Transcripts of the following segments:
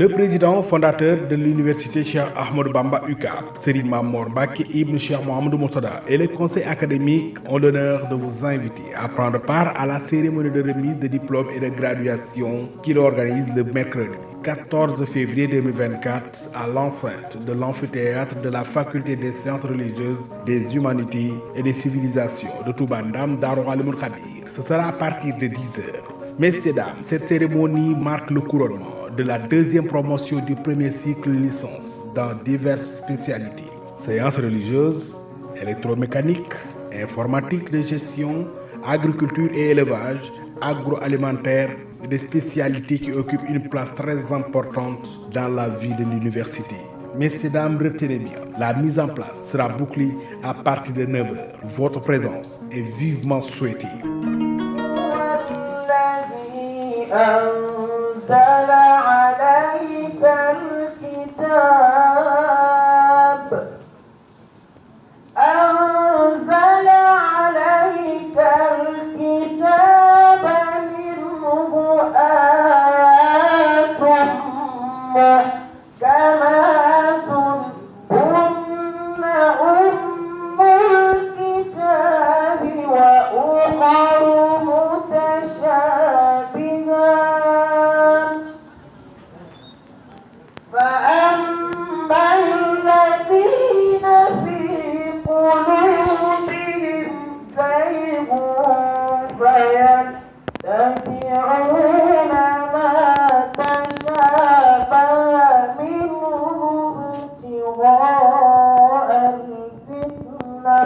Le président fondateur de l'université Cheikh Ahmadou Bamba UCAB, Serigne Mamor Mbacké Ibn Cheikh Mouhamadou Mourtada, et le conseil académique ont l'honneur de vous inviter à prendre part à la cérémonie de remise de diplômes et de graduation qu'il organise le mercredi 14 février 2024 à l'enceinte de l'amphithéâtre de la faculté des sciences religieuses, des humanités et des civilisations de Touba Ndam Darou Alimul Khabir. Ce sera à partir de 10h. Messieurs, dames, cette cérémonie marque le couronnement de la deuxième promotion du premier cycle licence dans diverses spécialités. Séances religieuses, électromécanique, informatique de gestion, agriculture et élevage, agroalimentaire, des spécialités qui occupent une place très importante dans la vie de l'université. Messieurs, dames, retenez bien, la mise en place sera bouclée à partir de 9h. Votre présence est vivement souhaitée. أنزل عليك الكتاب أنزل عليك الكتاب منه آيات محكمات هن أم الكتاب وأخر متشابهات فأما الذين في قلوبهم زيغ فيتبعون ما تشابه منه ابتغاء الفتنة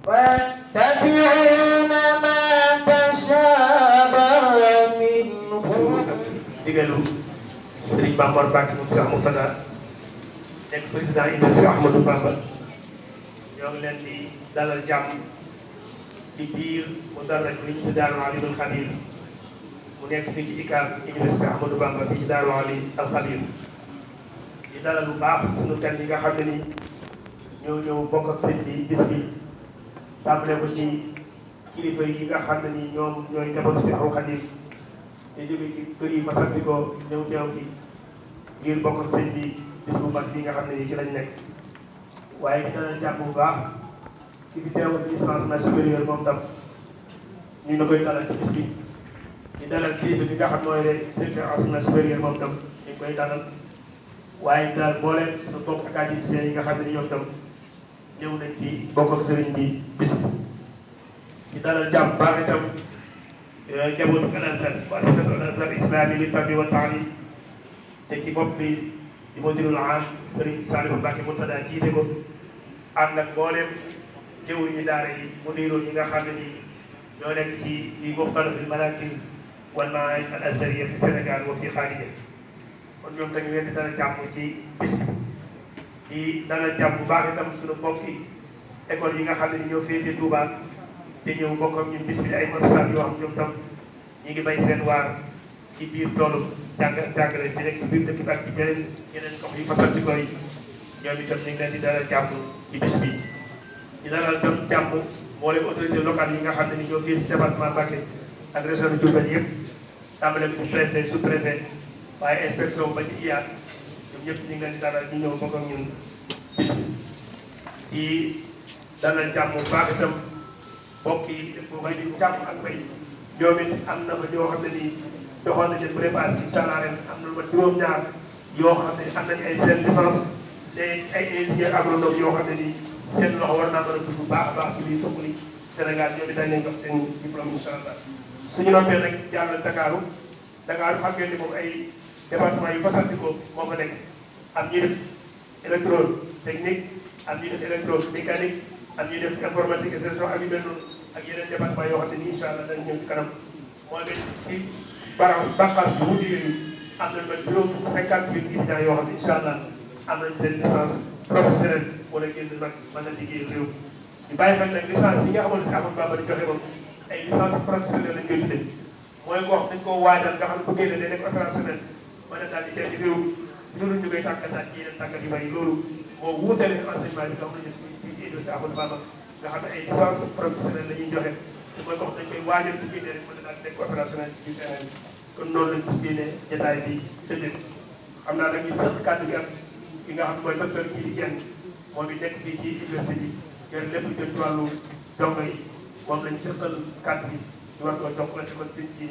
فيتبعون ما تشابه منه digalu Serigne Mamor Mbacké mu Cheikh Mourtada nekk président Université Ahmadou Bamba ñoo ngi leen di dalal jàmm ci biir mu dalal li ñu ci Daaru Alimul Khabir mu nekk fii ci UCAB Université Ahmadou Bamba fii ci Daaru Alimul Khabir di dalal bu baax sunu gan yi nga xam ne ni ñoo ñëw bokk ak sëñ bi bis bi tàmbale ko ci kilifa yi nga xam ne ni ñoom ñooy njabootu Cheikhul Khadim te jóge ci kër yi fasanti ko ñëw teew fi ngir bokk ak sëñ bi bis bu mag bi nga xam ne nii ci lañ nekk waaye dina jàpp bu baax ci fi teewal distancement supérieur moom tam ñu na koy dalal ci bis bi di dalal kilifa bi nga xam mooy directeur enseignement supérieur moom tam ñu koy dalal waaye dalal boole suñu bokk académiciens yi nga xam ne ni ñoom tam ñëw nañ fi bokk ak sëriñ bi bis bi di dalal jàpp baax itam njabootu Al-Azhar wa association Al-Azhar islami li tarbiya wa taalim te ci bopp bi di mudirul am Serigne Saliou Mbacké Mourtada jiite ko ànd ak mboolem jëwriñu daara yi mudirul yi nga xam ne ni ñoo nekk ci muxtalifil marakiz wal maahid al-azhariyya fi Sénégal wa fi xaarija kon ñoom tamit leen di dalal jàmm ci bis bi di dalal jàmm bu baax itam suñu mbokki école yi nga xam ne ni ñoo féete Touba te ñëw bokk ak ñun bis bi ay monstat yoo xam ñoom tam ñi ngi bay seen waar ci biir toolu jàngale bi nekk ci biir dëkk bi ak ci yeneen gox yi fasanti koy ñoom itam ñu ngi leen di dalal jàmm ci bis bi di dalal tam jàmm moo leen autorité locale yi nga xam ne ni ñoo fii ci département Mbacké ak région de Diourbel yëpp tàmbale ko préfet sous préfet waaye inspection ba ci IAT ñoom ñëpp ñu ngi leen di dalal ñu ñëw bokk ak ñun bis bi di dalal jàmm bu baax itam mbokk yi may di jàmm ak mbay ñoom it am na ba ñoo xam ne nii doxoon nañu leen préparation incha allah ren am na ba juróom-ñaar yoo xam ne am nañu ay seen licence te ay ingénieur agronome yoo xam ne nii seen loxo war naa mën a dugg bu baax a baax ci biir Sokone Sénégal ñoom it dañ leen jox seen diplôme incha allah suñu noppee nag jàll Dakar xam ngeen ni moom ay département yu fasantikoo moo fa nekk am ñuy def électrotechnique am ñuy def électromécanique am ñuy def informatique et gestion ak yu mel noonu ak yeneen département yoo xam ne nii incha allah dañ ñëw ci kanam moo ne ci bànqaas bi wuti yooyu am nañ ba juróom 58 étudiants yoo xam ne incha allah am nañ seen licence professionnelle wala génn nag mën na liggéey réew ñu bàyyi xel nag licence yi nga xamante ne Ahmadou Bamba di joxe moom ay licence professionnelle lañ koy tuddee mooy koo xam dañ koo waajal nga xam ne bu génne day nekk opérationnel mën a daal di dem ci réew loolu ñu koy tàggataat ci yeneen tàggat yu bari loolu moo wuutale enseignement bi nga xam ne ñu fii ci université Ahmadou Bamba nga xam ne ay licence professionnelle la ñuy joxe te mooy koo xam dañ koy waajal bu génne rek mën a daal di nekk opérationnel ci terrain bi kon noonu lañ fas yéene jotaay bi tëddee xam naa dañuy seq kàddu gi ak ki nga xam ne mooy docteur Djily Dieng moom it nekk fii ci université bi yor lépp lu jëm ci wàllu dongo yi moom lañ seqal kàddu gi ñu war koo jox la ci kon sëñ bi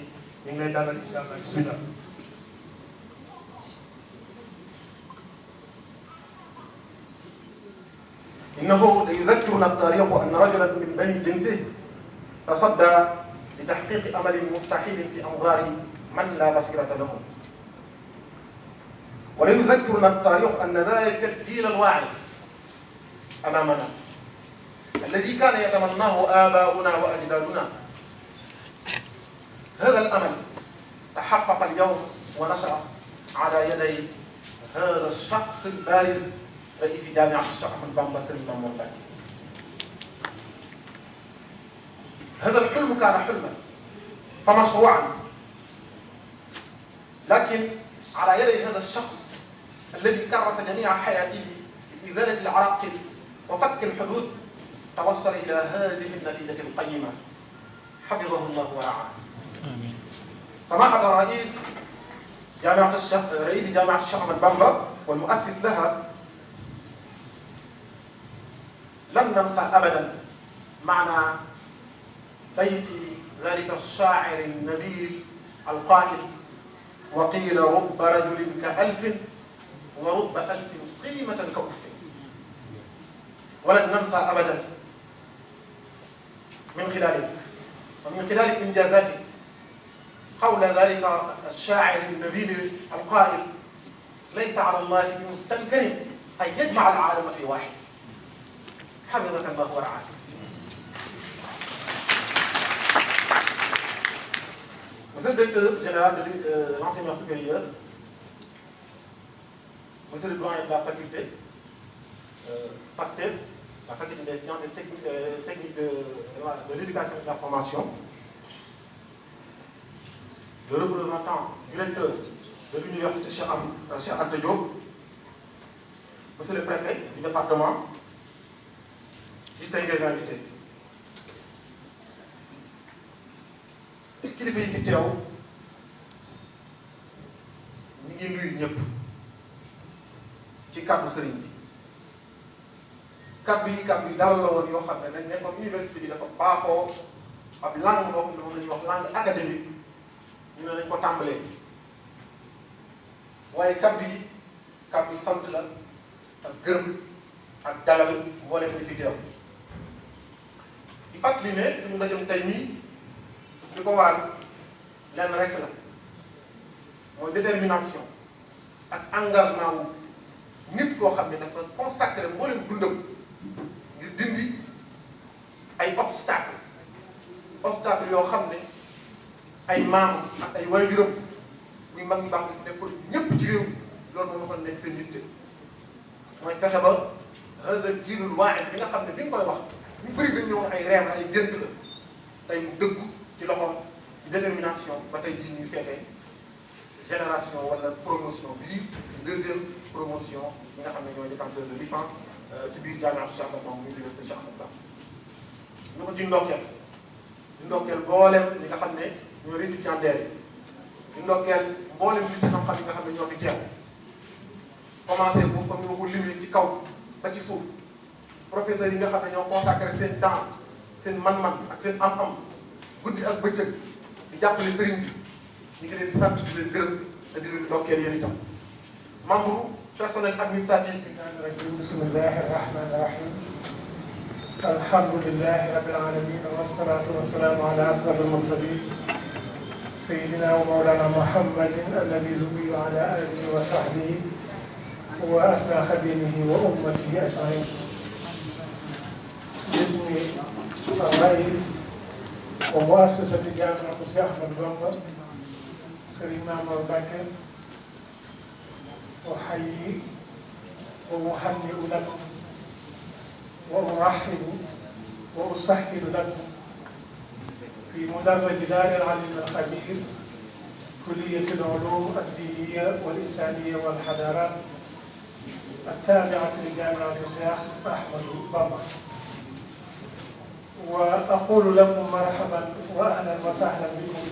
ñu ngi lay dalal incha allah bismillah. إنه يذكرنا التاريخ أن رجلا من بني جنسه تصدى لتحقيق أمل مستحيل في أنظار من لا بصيرة له. وليذكرنا التاريخ أن ذلك الجيل الواعي أمامنا الذي كان يتمناه آباؤنا وأجدادنا، هذا الأمل تحقق اليوم ونشأ على يدي هذا الشخص البارز رئيس جامعة الشيخ أحمد بامبا سري مامور باكي. هذا الحلم كان حلما فمشروعا، لكن على يدي هذا الشخص الذي كرس جميع حياته لإزالة العراقيل وفك الحدود توصل إلى هذه النتيجة القيمة حفظه الله ورعاه. آمين. سماحة رئيس جامعة الشيخ أحمد بامبا والمؤسس لها لم ننسى أبدا معنى بيت ذلك الشاعر النبيل القائل: وقيل رب رجل كألف ورب ألف قيمة كألف. ولن ننسى أبدا من خلالك ومن خلال إنجازاتك قول ذلك الشاعر النبيل القائل: ليس على الله بمستنكر أن يجمع العالم في واحد. حفظك الله ورعاك. Monsieur le directeur général de l'enseignement supérieur, monsieur le doyen de la faculté, FASTEF, la faculté des sciences et techniques de l'éducation et de la formation, le représentant directeur de l'université Cheikh Anta Diop, monsieur le préfet du département, distingués invités. kilifa yi fi teew ñu ngi nuyu ñëpp ci kàddu sëriñ bi. kàddu yi dalal la woon yoo xam ne dañ ne comme université bi dafa baaxoo ab langue boo xam ne moom la ñuy wax langue académique ñu ne nañ ko tàmbalee waaye kàddu yi sant la ak gërëm ak dalal mboolem ñi fi teew. di fàttali ne suñu ndajam tey nii li ko waral lenn rek la mooy détermination ak engagement wu nit koo xam ne dafa consacré mboolem dundam ngir dindi ay obstacle yoo xam ne ay maam ak ay waajuram muy mag ñu baax ñu nekkoon ñëpp ci réew loolu moo mosoon nekk seen yitte mooy fexe ba hada jiilul waahid bi nga xam ne bi nga koy wax ñu bëri dañ ñëwoon ay reer la ay gént la tey mu dëggu ci loxoom ci détermination ba tey jii ñuy feetee génération wala promotion bii deuxième promotion ñi nga xam ne ñooy détenteur de licence ci biir jaamiatu Cheikh Ahmadou Bamba université Cheikh Ahmadou Bamba ñu ko ci ndokkeel mboolem ñi nga xam ne ñooy récipiendaires yi di ndokkeel mboolem li ci xam-xam yi nga xam ne ñoo fi teew commencé bu comme ni ma ko limee ci kaw ba ci suuf professeurs yi nga xam ne ñoo consacré seen temps seen man-man ak seen am-am guddi ak bëccëg di jàppale sëriñ bi ñu ngi leen di sant di leen gërëm te di leen ndokkeel yéen itam membre personnel administratif bi. bismillahi rahmani rahim alhamdulillahi rabbil alamin wassalatu wassalamu ala ashrafil mursalin sayyidina wa mawlana muhammadin alladhi nubiyu ala alihi wa sahbihi wa asna khadimihi wa ummatihi ajmain. bismi الرئيس ومؤسسة جامعة الشيخ أحمد بامبا سري مامور باكر أحيي وأهنئ لكم وأرحب وأسهل لكم في مدرج دار العلم الخبير كلية العلوم الدينية والإنسانية والحضارات التابعة لجامعة الشيخ أحمد بامبا. وأقول لكم مرحبا وأهلا وسهلا بكم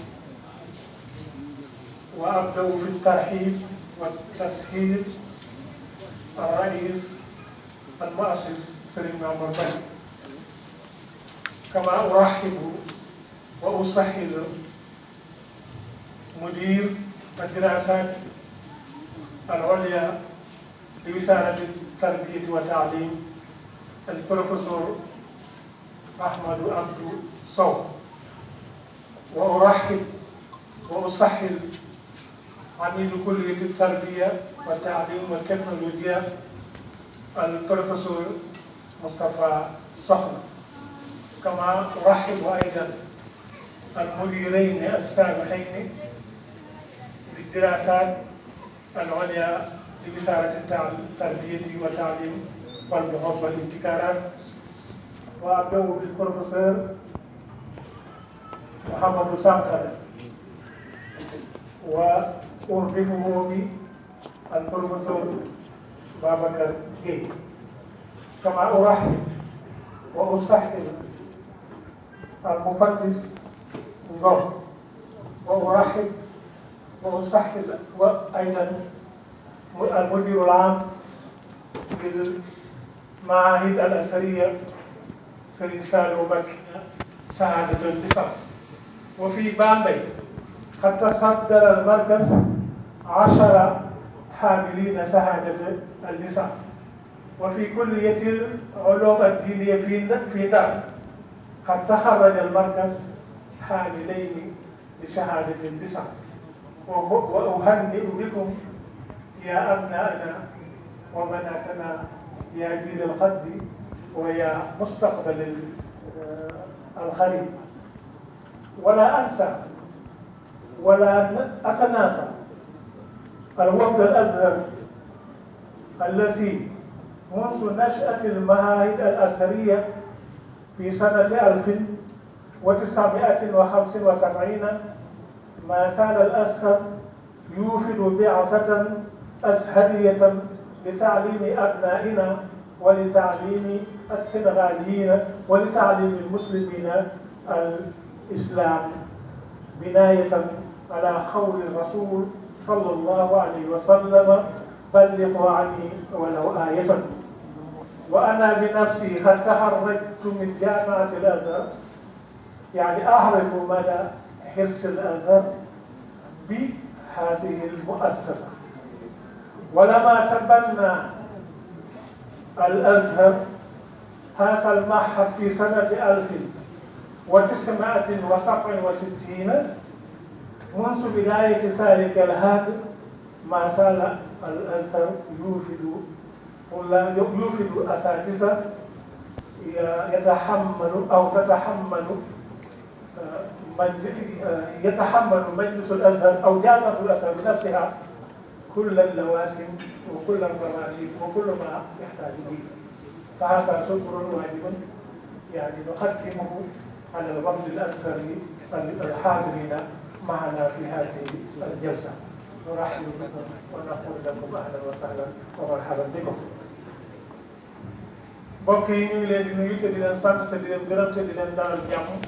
وأبدأ في الترحيب والتسهيل الرئيس المؤسس سيرين مامور باكي، كما أرحب وأسهل مدير الدراسات العليا لوزارة التربية والتعليم البروفيسور أحمد عبد صو، وأرحب وأسهل عميد كلية التربية والتعليم والتكنولوجيا البروفيسور مصطفى صخر، كما أرحب أيضا المديرين السابقين للدراسات العليا لوزارة التربية والتعليم والبحوث والابتكارات، وأبدأ بالبروفيسور محمد سانكر، وأرحبه بالبروفيسور بابكر جي، كما أرحب وأسهل المفتش نور، وأرحب وأسهل وأيضا المدير العام للمعاهد الأزهرية سيرين سالو باكي شهادة الليسانس. وفي بامبي قد تصدر المركز 10 حاملين شهادة الليسانس، وفي كلية العلوم الدينية في دار قد تخرج المركز حاملين لشهادة الليسانس. وأهنئ بكم يا أبنائنا وبناتنا يا جيل القد ويا مستقبل الخريف. ولا أنسى ولا أتناسى الوفد الأزهر الذي منذ نشأة المعاهد الأزهرية في سنة 1975 ما زال الأزهر يوفد بعثة أزهرية لتعليم أبنائنا ولتعليم السنغاليين ولتعليم المسلمين الإسلام، بناية على قول الرسول صلى الله عليه وسلم: بلغوا عني ولو آية. وأنا بنفسي قد تخرجت من جامعة الأزهر، يعني أعرف مدى حرص الأزهر بهذه المؤسسة. ولما تبنى الأزهر هذا المعهد في سنة 1967 منذ بداية ذلك الهدف ما زال الأزهر يوفد أساتذة يتحمل مجلس الأزهر أو جامعة الأزهر بنفسها كل اللوازم وكل الرواتب وكل ما يحتاج به. فهذا شكر واجب يعني نقدمه على الوفد الأزهري الحاضرين معنا في هذه الجلسة. نرحب بكم ونقول لكم أهلا وسهلا ومرحبا بكم. mbokk yi ñu ngi leen di nuyu te di leen sant te di leen gërëm te di leen dalal jàmm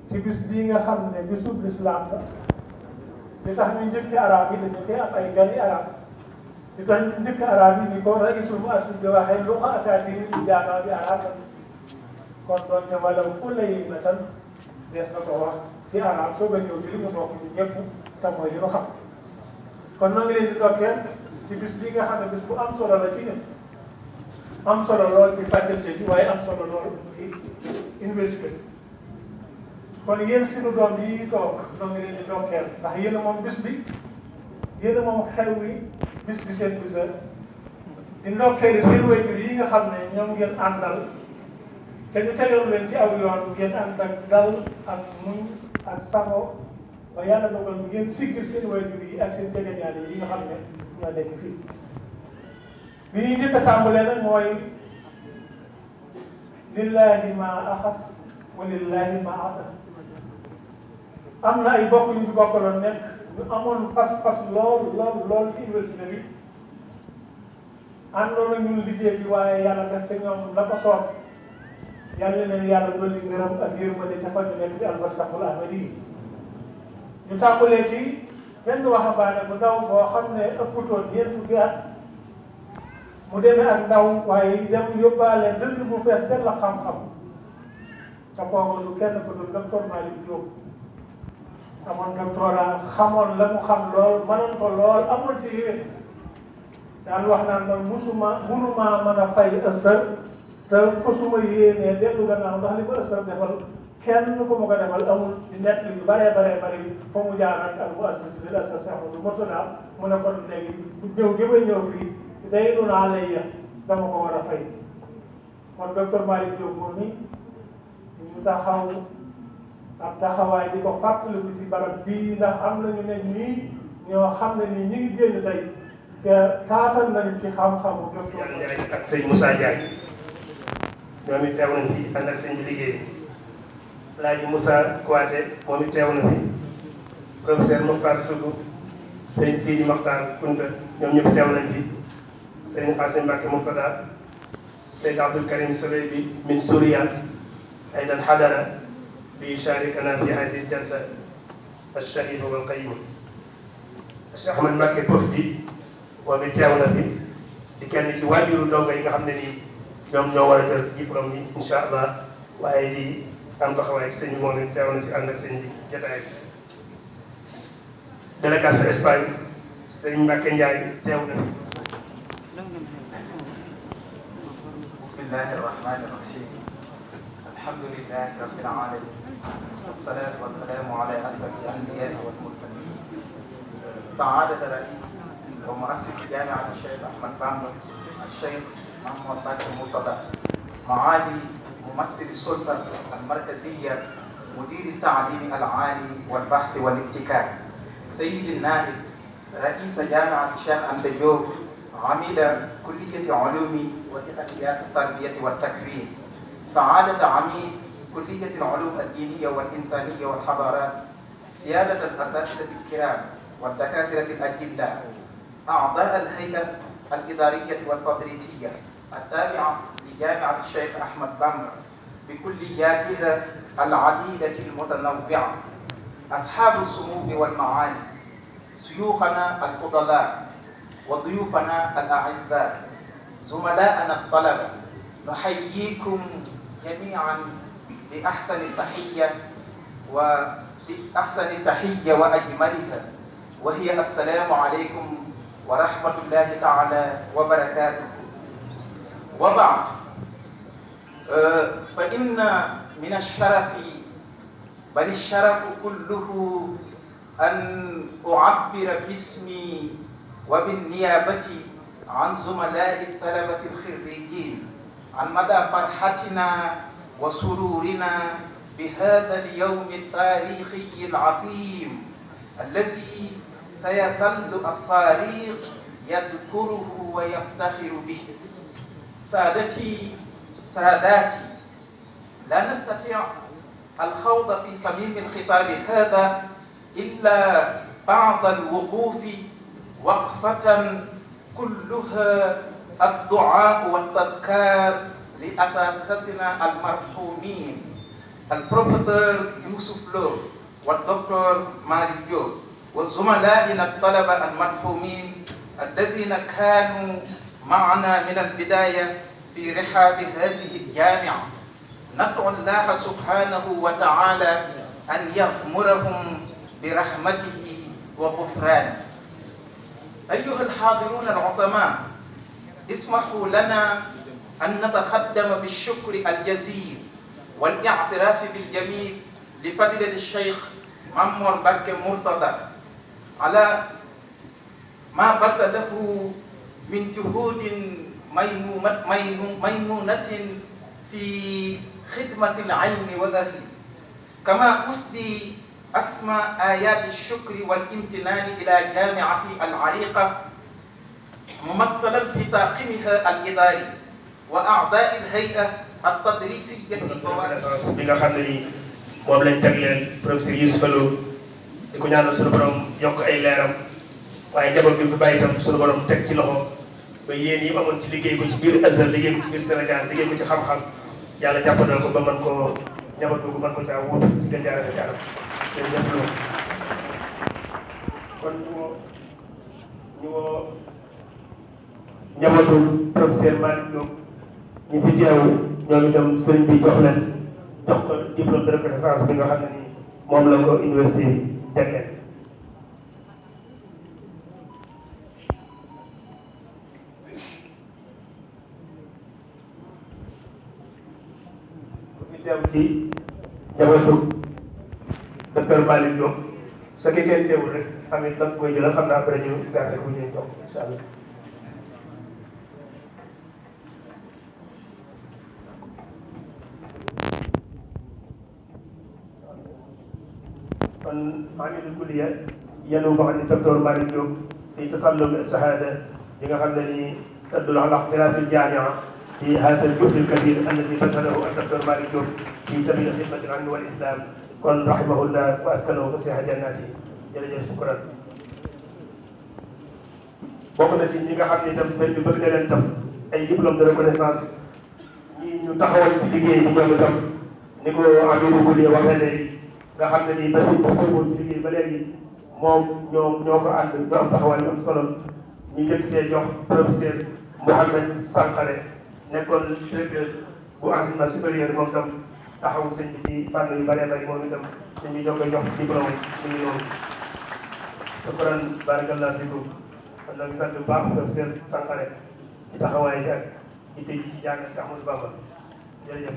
ci bis bii nga xam ne bisub lislaam la. li tax ñu njëkki arab yi dañu koy am ay gani arab. li tax ñu njëkki arab yi ni ko raisul muassis bi waxee luqa akademi bi jaanaa bi arab kon doonte wala ku lay na tan dees na ko wax ci arab soo ba ñëw ci li mu bokk ci ñëpp te mooy li ñu xam. kon noo ngi leen di ndokkeel ci bis bii nga xam ne bis bu am solo la ci ñun. am solo lool ci faculté bi waaye am solo lool ci université bi. kon yéen suñu doom yi toog ñoo ngi leen di ndokkeel ndax yéen a moom bis bi yéen a moom xew wi bis bi seen bisa di ndokkeel seen waajur yi nga xam ne ñoom ngeen àndal te ñu tegoon leen ci aw yoon ngeen ànd ak dal ak muñ ak sago ba yàlla dogal ngeen siggil seen waajur yi ak seen jegeñaale yi nga xam ne ñoo nekk fii. li ñuy njëkk a tàmbalee nag mooy lillahi ma axas wa lillahi ma ata. am na ay bokk yu ñu bokkaloon nekk ñu amoon pas-pas lool ci université bi àndoon na ñun liggéey bi waaye yàlla def te ñoom la ko soob yàlla leen yàlla dolli ngërëm ak yërmande ca fa ñu nekk di albarsaxul ahmadi yi. ñu tàmbalee ci benn waxambaane bu ndaw boo xam ne ëpputoon ñeent fukki at mu demee ak ndaw waaye dem yóbbaale dënd bu fees benn la xam-xam te kooku lu kenn ko dul docteur Malick Diop amoon doctorat xamoon la mu xam lool mënoon ko lool amul ci yéen daan wax naan man munuma mën a fay ëssër te fasuma yéenee dellu gannaaw ndax li ko ëssër defal kenn ku ma ko defal amul di nekk li yu bëree fa mu jaar ak mu assisté bi association du Mourtada mu ne kon léegi ñëw gi may ñëw fii day nu naa lay yem dama ko war a fay kon docteur Malick Diop moom ni ñu taxaw ab taxawaay di ko fàttaliku ci barab bii ndax am nañu ne nii ñoo xam ne nii ñi ngi génn tey te taatal nañu ci xam-xamu docteur Ndiaye ak sëñ Moussa Ndiaye ñoom it teew nañ fi ànd ak sëñ bi liggéey Laaji Moussa Kouaté moom it teew na fi professeur Mokhtar Sougou sëñ Sidi Mokhtar Kounta ñoom ñëpp teew nañ fi sëñ Xasim Mbacke Mourtada sëñ Abdoul Karim Souleybi min Souriane أيضا حضر ليشاركنا في هذه الجلسة الشريفة والقيمة الشيخ أحمد مكي بوفدي moom it teew na fi di kenn ci waajuru ndongo yi nga xam ne nii ñoom ñoo war a jël diplôme yi incha allah waaye di am taxawaay sëñ bi moom it teew na fi ànd ak sëñ bi jotaay bi. délégation Espagne sëñ Mbacke Ndiaye teew na fi. bismillahi rahmani rahim. الحمد لله رب العالمين والصلاة والسلام على أشرف الأنبياء والمرسلين سعادة رئيس ومؤسس جامعة الشيخ أحمد بامبا الشيخ محمد باكر مرتضى معالي ممثل السلطة المركزية مدير التعليم العالي والبحث والابتكار سيد النائب رئيس جامعة الشيخ أنت جوب عميد كلية علوم وتقنيات التربية والتكوين سعادة عميد كلية العلوم الدينية والإنسانية والحضارات سيادة الأساتذة الكرام والدكاترة الأجلاء أعضاء الهيئة الإدارية والتدريسية التابعة لجامعة الشيخ أحمد بامبا بكلياتها العديدة المتنوعة أصحاب السمو والمعالي شيوخنا الفضلاء وضيوفنا الأعزاء زملائنا الطلبة نحييكم جميعا بأحسن التحية وأجملها وهي السلام عليكم ورحمة الله تعالى وبركاته. وبعد فإن من الشرف بل الشرف كله أن أعبر باسمي وبالنيابة عن زملاء الطلبة الخريجين عن مدى فرحتنا وسرورنا بهذا اليوم التاريخي العظيم الذي سيظل التاريخ يذكره ويفتخر به. ساداتي لا نستطيع الخوض في صميم الخطاب هذا إلا بعد الوقوف وقفة كلها الدعاء والتذكار لأساتذتنا المرحومين البروفيسور يوسف لو والدكتور مالك جوب وزملائنا الطلبة المرحومين الذين كانوا معنا من البداية في رحاب هذه الجامعة. ندعو الله سبحانه وتعالى أن يغمرهم برحمته وغفرانه. أيها الحاضرون العظماء، اسمحوا لنا أن نتقدم بالشكر الجزيل والاعتراف بالجميل لفضيلة الشيخ مامور باكر مرتضى على ما بذله من جهود ميمونة في خدمة العلم وأهله، كما أسدي أسمى آيات الشكر والامتنان إلى جامعة العريقة ممثلا في طاقمها الإداري وأعضاء الهيئة التدريسية bi nga xam ne ni moom lañ tegleel professeur Youssoufa Lo di ko ñaanal suñu borom yokk ay leeram waaye njaboot bi mu fi bàyyi itam suñu borom teg ci loxo ba yéen yi amoon ci liggéey ko ci biir Azhar liggéey ko ci biir Sénégal liggéey ko ci xam-xam yàlla jàppandal ko ba mën koo njaboot boobu mën ko caa wóotu ci gën jaarale ci anam jërëjëf loolu kon ñu woo njabootu professeur Malick Diop ñi fi teew ñoom itam sëriñ bi jox ko diplôme de reconnaissance bi nga xam ne nii moom la ko université jagleel. ñu teew ci njabootu docteur Malick Diop su fekkee kenn teewul rek amit nag koy jëlal xam naa après ñu gardé ko ñuy jox incha allah. kon amidul kulliya yenu boo xam ne docteur Malick Diop fi tasallum shahada yi nga xam ne nii tadul ala ixtilaafi jaamia fi hada al-juhd al-kabir alladi basalahu docteur Malick Diop fi sabil xidmati al-ilmi wal islam kon rahimahullah wa askanahu fasiha jannati jërëjëf shukran. bokk na ci ñi nga xam ne itam sëñ bi bëgg na leen tam ay diplôme de reconnaissance ñi ñu taxawal ci liggéey bi ñoom itam ni ko amidul kulliya waxee léegi nga xam ne nii ba si ci liggéey ba léegi moom ñoo ko ànd ñu am taxawaay yu am solo ñu njëkk cee jox professeur Mouhamed Sankharé nekkoon directeur bu enseignement supérieur moom itam taxawu sëñ bi ci fànn yu bëree bëri moom itam sëñ bi ñoo koy jox diplôme yi ñu noonu. shukran barakallahu fikum kon nag sant bu baax professeur Sankharé ci taxawaay bi ak itte ji ci jàng si Ahmadou Bamba jërëjëf.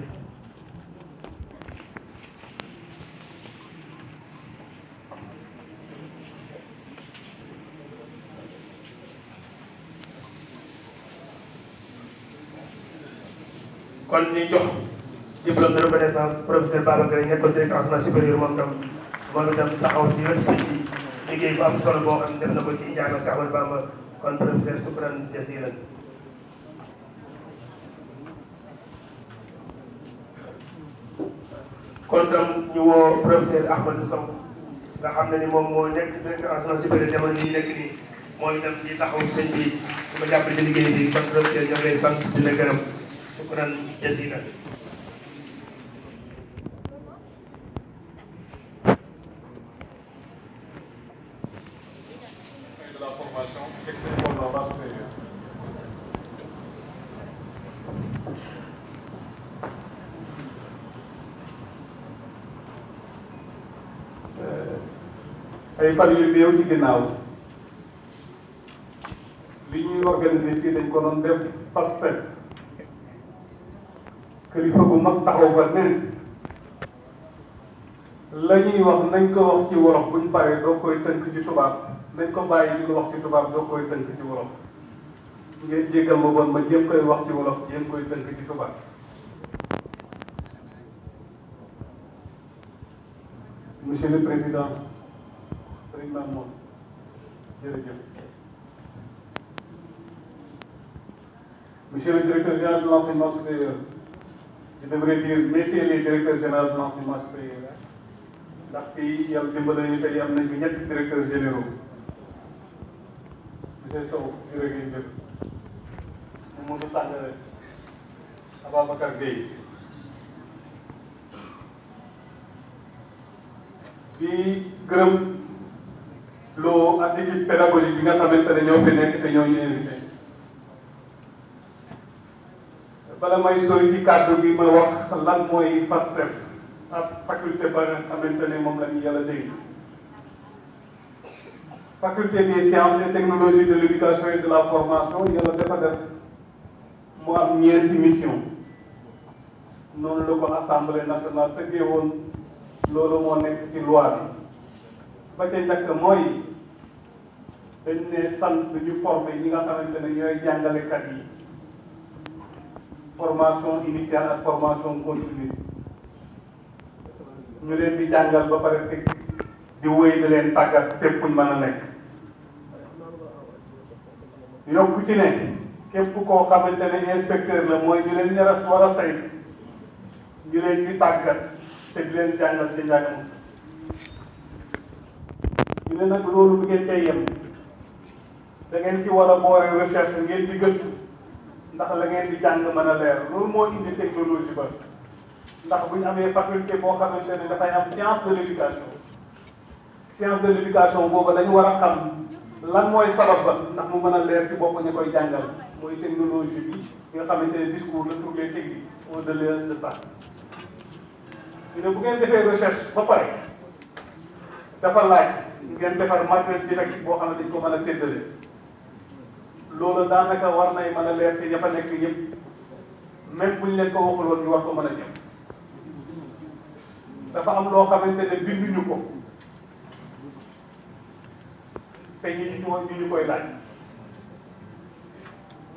kon ñu jox diplôme de reconnaissance professeur Babacar nekkoon directeur enseignement supérieur moom itam taxaw ci wetu sëñ bi liggéey bu am solo boo xam ne def na ko ci njàng si Ahmadou Bamba kon professeur shukran jasilan. kon tam ñu woo professeur Ahmadou Sow nga xam ne ni moom moo nekk directeur enseignement supérieur jamono yi nekk nii moo itam di taxaw sëñ bi di ko jàppale ci liggéey bi kon professeur ñoo ngi lay sant di la gërëm. shukran jasilan. de la formation extérieure dans la supérieure. ay fan yu néew ci ginnaaw li ñuy organiser fii dañ ko doon def Pastef kilifa bu mag taxaw fa ne la ñuy wax nañ ko wax ci wolof buñ paree doo koy tënk ci tubaab nañ ko bàyyi di ko wax ci tubaab doo koy tënk ci wolof ngeen jéggal ma bon ma jéem koy wax ci wolof jéem koy tënk ci tubaab. Monsieur le Président Serigne Mamour jërëjëf. Monsieur le Directeur général de l'enseignement supérieur, je devrais dire messieurs les directeurs généraux de l'enseignement supérieur ndax fii yàlla dimbali nañu tey am nañu ñetti directeurs généraux monsieur Sow jërëjëf Mamadou Sangaré Ababacar Gueye di gërëm loo ak équipe pédagogique bi nga xamante ne ñoo fi nekk te ñoo ñu invité bala may sori ci kàddu gi ma wax lan mooy FASTEF ak faculté ba nga xamante ne moom la ñu yàlla dégg faculté des sciences et technologies de l'éducation et de la formation yàlla dafa def mu am ñeenti mission noonu la ko assemblée nationale tëggee woon loolu moo nekk ci loi bi ba ca njëkk mooy dañ ne sant ñu former ñi nga xamante ne ñooy jàngalekat yi formation initiale ak formation continue ñu leen di jàngal ba pare teg di wéy di leen tàggat fépp fuñ mën a nekk yokku ci ne képp koo xamante ne inspecteur la mooy ñu leen ñaras war a saytu ñu leen di tàggat te di leen jàngal ci njàngam ñu ne nag loolu du ngeen cay yem da ngeen ci war a boole recherche ngeen di gëstu ndax la ngeen di jàng mën a leer loolu moo indi technologie ba ndax bu ñu amee faculté boo xamante ne dafay am science de l'éducation science de l'éducation boobu dañu war a xam lan mooy sabab ba ndax mu mën a leer ci bopp ñu koy jàngal mooy technologie bi nga xamante ne discours la sur les techniques au-delà de ça. ñu ne bu ngeen defee recherche ba pare dafa laaj ngeen defar matériel didactique boo xam ne dañ ko mën a séddale loolu daanaka war nay mën a leer ci ña fa nekk yëpp même bu ñu leen ko waxuloon ñu war ko mën a jëm dafa am loo xamante ne binduñu ko te ñu koy laaj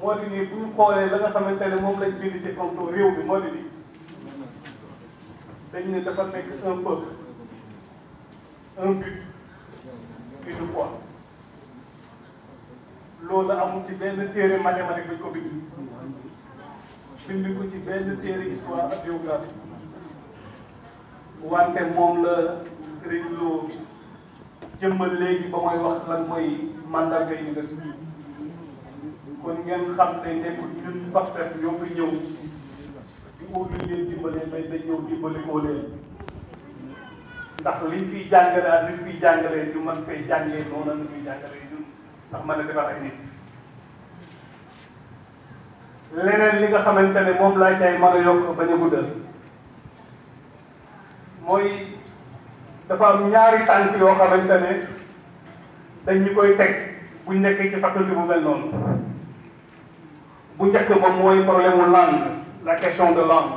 moo di ni bu ñu xoolee la nga xamante ne moom lañ bind ci fonto réew bi moo di ni dañ ne dafa nekk un peuple un but une foi loolu amul ci benn téere mathématique bañ ko bind ko ci benn téere histoire ak géographie wante moom la Serigne Lo jëmmal léegi ba mooy wax lan mooy mandarga université kon ngeen xam ne nekkul ñun Pastef ñoo fi ñëw di ut luñ leen dimbalee mais dañ ñëw dimbali koo leen ndax liñ fiy jàngale ak liñ fiy jàngalee ñu mën fay jàngee noonu la ñuy jàngalee ñun ndax mën a defar ay nit leneen li nga xamante ne moom laa cay mën a yokk bañ a guddal mooy dafa am ñaari tànk yoo xamante ne dañ ñu koy teg buñ nekkee ci faculté bu mel noonu bu njëkk ba mooy problème mu langue la question de langue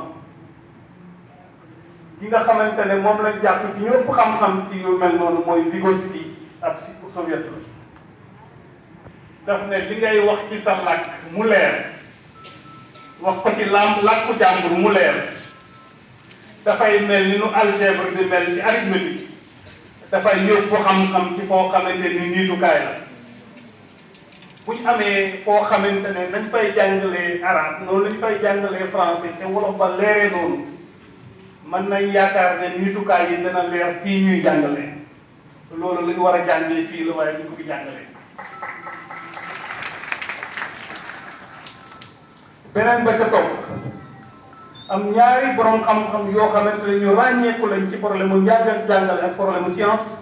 ki nga xamante ne moom lañ jàpp ci ñëpp xam-xam ci yu mel noonu mooy Vygotsky ab soviet la daf ne li ngay wax ci sa làkk mu leer wax ko ci làkku jàmbur mu leer dafay mel ni nu algèbre di mel ci arithmétique dafay yóbbu xam-xam ci foo xamante ni niitukaay la bu ñu amee foo xamante ne nañ fay jàngalee arabe noonu la ñu fay jàngalee français te wolof ba leeree noonu mën nañ yaakaar ne niitukaay yi dina leer fii ñuy jàngalee loolu la ñu war a jàngee fii la waaye ñu ko fi jàngalee. beneen ba ca topp am ñaari borom xam-xam yoo xamante ne ñu ràññeeku lañ ci problème mu njàng ak jàngale ak problème mu science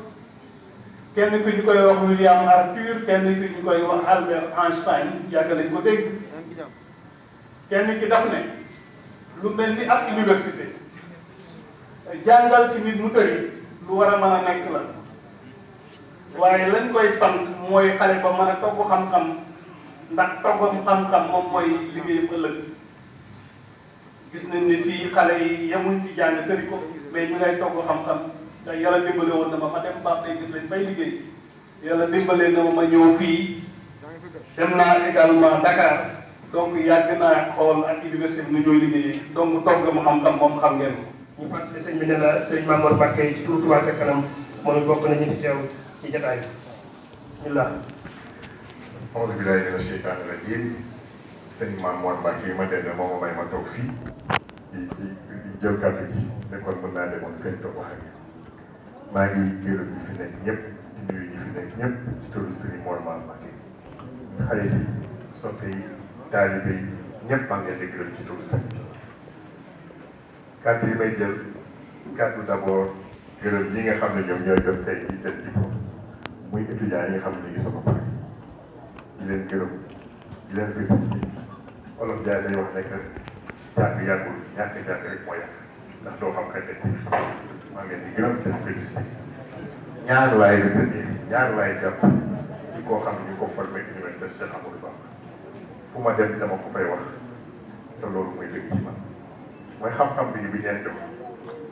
kenn ki ñu koy wax William Arthur kenn ki ñu koy wax Albert Einstein yàgg lañ ko dégg kenn ki daf ne lu mel ni ab université jàngal ci nit mu tëri lu war a mën a nekk la waaye lañ koy sant mooy xale ba mën a togg xam-xam ndax toggam xam-xam moom mooy liggéeyam ëllëg gis nañ ne fii xale yi yemuñ ci jàng tëri ko mais ñu ngay togg xam-xam te yàlla dimbale woon na ma dem baab day gis lañ fay liggéey yàlla dimbalee na ma ñëw fii dem naa également Dakar donc yàgg naa xool ak université bi nu ñooy liggéeyee donc togg mu xam-xam moom xam ngeen ko. ñu fàttali sëñ bi ne la sëñ Mamour Mbacké ci turu Touba ca kanam moom it bokk nañu fi teew ci jotaay bi bismillah. auzu billaahi mina sheytaani rajiim sëñ Mamour Mbacké yi ma dend moom ma may ma toog fii di jël kàddu gi nekkoon mën naa demoon feeñ toog wax ak yéen maa ngi gërëm ñi fi nekk ñëpp di nuyu ñi fi nekk ñëpp ci turu sëñ Mor Mbacké xarit yi soppe yi taalibe yi ñëpp maa ngi leen di gërëm ci turu sëñ kàddu yi may jël kàddu d'abord gërëm ñi nga xam ne ñoom ñooy def tey ci seen diplôme muy étudiants yi nga xam ne ñu ngi sama pare di leen gërëm di leen félicité olof Ndiaye day wax nekk jàng yàggul ñàkk jàng rek moo yàgg ndax doo xam kañ maa ngi leen di gërëm di leen félicité ñaar laay retenir ñaar laay jàpp ci koo xam ne ñu ko formé université Cheikh Amadou Bamba fu ma dem dama ko fay wax te loolu mooy dëgg ci man mooy xam-xam bi bi ngeen jox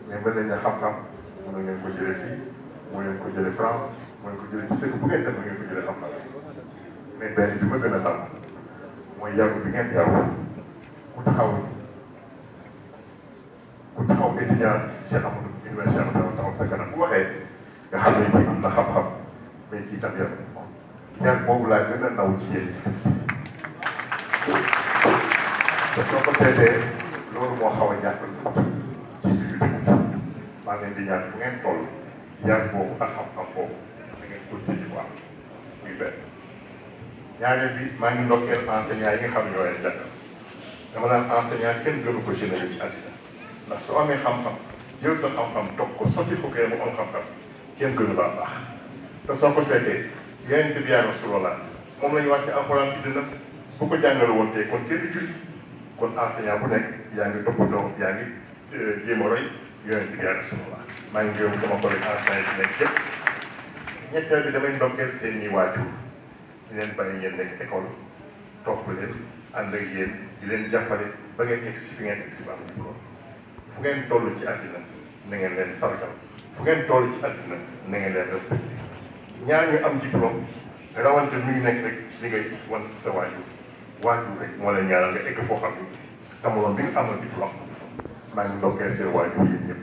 mais mën nañ ne xam-xam mën ngeen ko jëlee fii mën ngeen ko jëlee France mën ngeen ko jëlee ci dëkk bu ngeen def mën ngeen ko jëlee xam-xam mais benn bi ma gën a dal mooy yaru bi ngeen yaru ku taxaw étudiant Cheikh Amadou université Cheikh Amadou taxaw sa kanam bu waxee nga xam ne kii am na xam-xam mais kii tam yaru ñaar boobu laa gën a naw ci yéen te soo ko seetee loolu moo xaw a ñàkkal tuuti ci suñu dëkk maa ngi leen di ñaan fu ngeen toll yar boobu ak xam-xam boobu da ngeen ko jëndi bu am muy benn ñaareel bi maa ngi ndokkeel enseignant yi nga xam ne ñoo leen jàngal dama naan enseignant kenn gënu ko généreux ci àddina ndax soo amee xam-xam jël sa xam-xam toog ko sotti ko kee mu am xam-xam kenn gënu baa baax te soo ko seetee yonent bi yaa Rasulallah moom la ñu wàcce alxuraan bi dina bu ko jàngale woon tey kon kenn julli kon enseignant bu nekk yaa ngi toppatoo yaa ngi jéem a roy yonent bi yaa Rasulallah. maa ngi gërëm sama collègue enseignant yi nekk yëpp ñetteel bi damay ndokkeel seen i waajur di leen bàyyi ngeen nekk école topp leen ànd ak yéen di leen jàppale ba ngeen egg si fi ngeen egg si ba am diplôme fu ngeen toll ci àddina na ngeen leen sargal fu ngeen toll ci àddina na ngeen leen respecté ñaar ñu am diplôme rawante mi ngi nekk rek li ngay wan sa waajur rek moo lay ñaanal nga egg foo xam ni sa morom bi nga amal diplôme maa ngi ndokkeel seen waajur yi ñëpp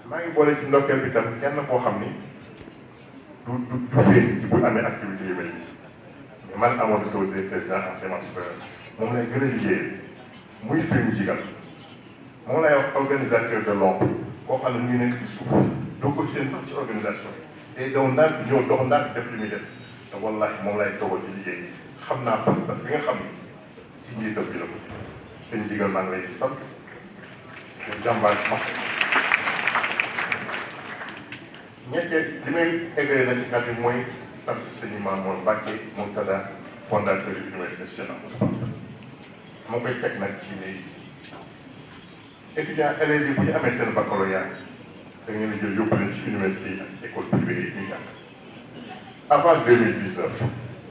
maa ngi boole ci ndokkeel bi tam kenn koo xam ni du féen ci bu amee activité yu mel nii mais man amoon Sow directeur général enseignement supérieur moom lay gën a liggéeyee muy Serigne Jigal moom lay wax organisateur de l'ombre koo xam ne mu ngi nekk ci suuf doo ko seen sax ci organisation te daw ndànk ñëw dox ndànk def li muy def te wallaahi moom lay toogal ci liggéey xam naa pas-pas bi nga xam ni ci njiitam bi la ko seen Jigal maa ngi lay sant te jàmbaar ma ñetteel li may eggale na ci kàddu bi mooy sant sëñ Mamour Mbacke Murtada fondateur de l'université Cheikh Ahmadou Bamba moo koy teg nag ci ne étudiants élèves yi bu ñu amee seen baccalauréat da ngeen di jël yóbbu leen ci université yi ak ci école privée yi ñuy jàng avant 2019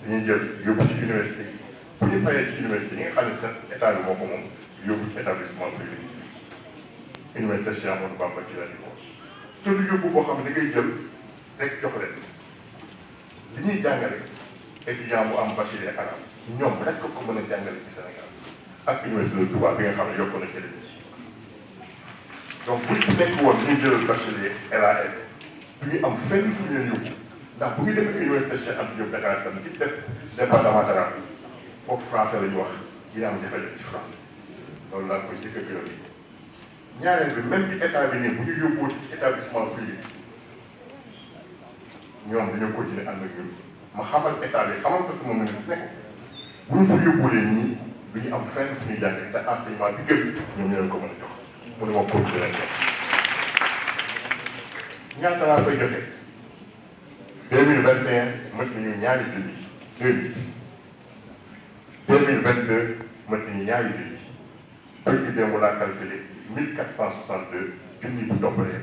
dañuy jël yóbbu ci université yi bu ñu fayee ci université yi nga xam ne seen état bi moo ko moom yóbbu ci établissement privé yi université Cheikh Ahmadou Bamba ci la ñu ko te du yóbbu boo xam ne da ngay jël rek jox leen li ñuy jàngale étudiant bu am bachelier arabe ñoom rek ko mën a jàngale ci Sénégal ak université de Touba bi nga xam ne yokk na ci lañu ci donc buñ si nekk woon ñu jëlal bachelier LAL du ñu am fenn fu ñu leen yóbbu ndax bu ñu demee université Cheikh Anta Diop Dakar tam ci def département d'arabe foofu français la ñu wax dina am jafe-jafe ci français loolu laa koy jëkk a gërëm ñaareel bi même bi état bi nii bu ñu yóbboo ci établissement privé ñoom dañoo continuer ànd ak ñun ma xamal état bi xamal ko sama ministre ne ko bu ñu fa yóbbulee nii du ñu am fenn fu ñuy jàngee te enseignement bi gën ñoom ñu leen ko mën a jox mu ne ma continuer leen jox ñaata laa koy joxe 2021 mët nañu ñaari junni 2022 mët nañu ñaari junni bëgg démb laa calculé 1462 junni bu toppalee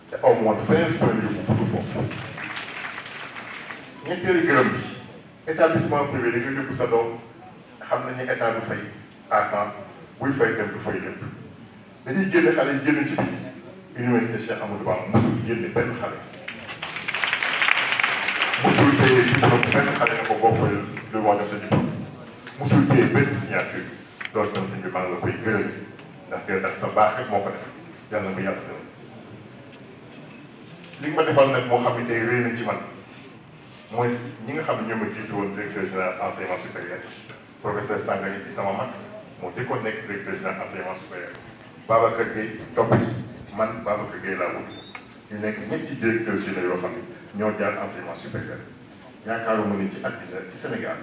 te aw ma woon feneen fu ma yóbbu fu foofu ñetteelu gërëm bi établissement privé da nga yóbbu sa doom xam nañ ne état du fay à temps buy fay dem du fay lépp dañuy génne xale yi génn ci biti université Cheikh Amadou Bamba mosul génne benn xale mosul téye diplôme benn xale ne ko boo fayal lu moo def sa diplôme mosul téye benn signature loolu tam sëñ bi maa ngi la koy gërëm ndax dina tax sa baax rek moo ko def yàlla mu yàlla gërëm li nga ma defal nag moo xam ne tey réy na ci man mooy ñi nga xam ne ñoo ma jiitu woon directeur général enseignement supérieur professeur Sangari di sama mag moo jëkkoon nekk directeur général enseignement supérieur Babacar Gueye topp ci man Babacar Gueye laa wut ñu nekk ñetti directeurs généraux yoo xam ne ñoo jaar enseignement supérieur yaakaaruma ni ci àddina ci Sénégal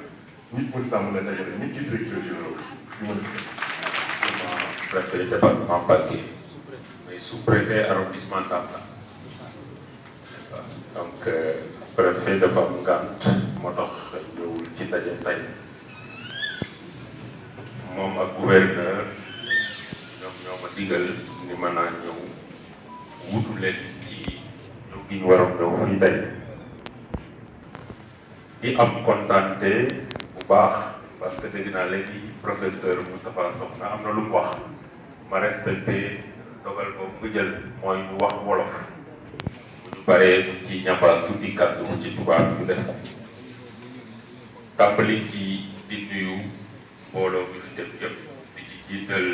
nit mos naa mën a dajale ñetti directeurs généraux yu mën a sëñ. préfet département Mbacké mais sous-préfet arrondissement Ndamba n'est-ce pas donc préfet dafa am ngànt moo tax ñëwul ci daje tey moom ak gouverneur ñoom ñoo ma digal ni mën naa ñëw wutu leen ci ñëw gi ñu waroon ñëw fii tey di am kontaante bu baax parce que dégg naa léegi professeur Moustapha Sokhna am na lu mu wax ma respecté dogal boobu nga jël mooy ñu wax wolof bu ñu paree ci ñambaas tuuti kàddu ci tubaab ñu def ko tàmbali ci di nuyu mbooloo mi fi def yëpp di ci jiital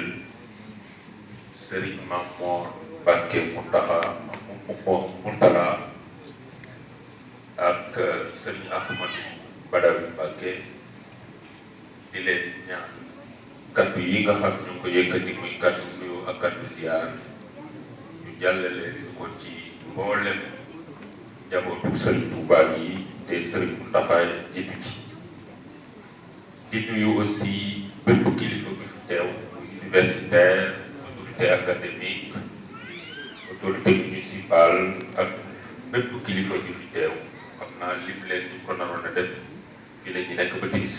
Serigne Mamour Mbacke Mourtala ak Serigne Ahmadou Badawi Mbacke di leen ñaan kaddu yi nga xam ñu ngi ko yëkkati muy kaddu nuyu ak kaddu ziar ñu jàllale ko ci mboolem njabootu Serigne Touba yi te Serigne Mountakha jiitu ci di nuyu aussi bépp kilifa bi fi teew muy universitaire autorité académique autorité municipale ak bépp kilifa bi fi teew xam naa lim leen ñu ko naroon a def fi la ñu nekk ba timis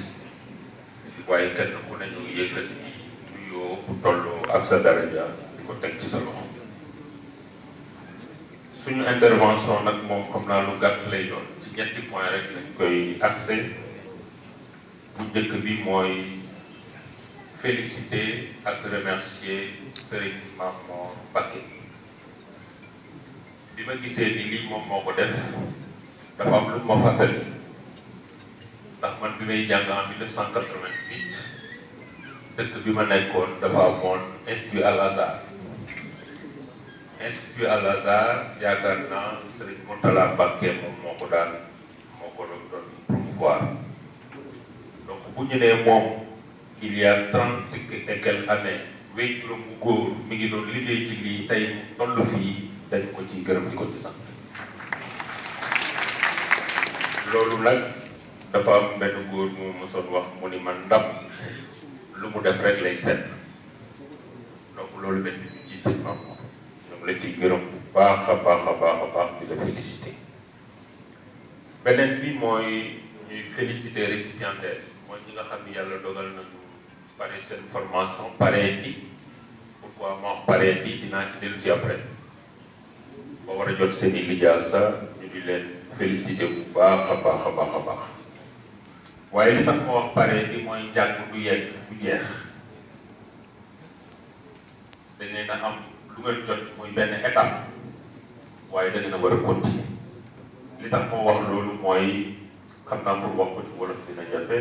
waaye kenn ku ne ñu yëkkati nuyoo bu tolloo ak sa daraja di ko teg ci sa loxo. suñu intervention nag moom xam naa lu gàtt lay doon ci ñetti point rek lañ koy accès bu njëkk bi mooy féliciter ak remercier Serigne Mame Mor Mbacké. bi ma gisee ni lii moom moo ko def dafa am lu ma fàttali ndax man bi may jàng en 1988 dëkk bi ma nekkoon dafa amoon Institut Al Azhar. Institut Al Azhar yaakaar naa Serigne Mourtala Mbacké moom moo ko doon promouvoir donc bu ñu nee moom il y a 30 et quelques années wéy juróom bu góor mi ngi doon liggéey ci lii tey mu toll fii dañ ko ci gërëm di ko ci sant. loolu nag dafa am benn góor mu mosoon wax mu ni man ndam lu mu def rek lay seet donc loolu dañ ñu ci seen maam ñoom la ciy gërëm bu baax a baax di la féliciter. beneen bi mooy ñuy féliciter récipiendaire mooy ñi nga xam ni yàlla dogal nañu pare seen formation paree di pourquoi ma wax paree di dinaa ci dellu si après ba war a jot seen i lijaasa ñu di leen féliciter bu baax a baax waaye li tax ma wax paree di mooy njàng du yegg du jeex da ngeen a am lu ngeen jot muy benn étape waaye da ngeen a war a continuer li tax moo wax loolu mooy xam naa pour wax ko ci wolof dina jafe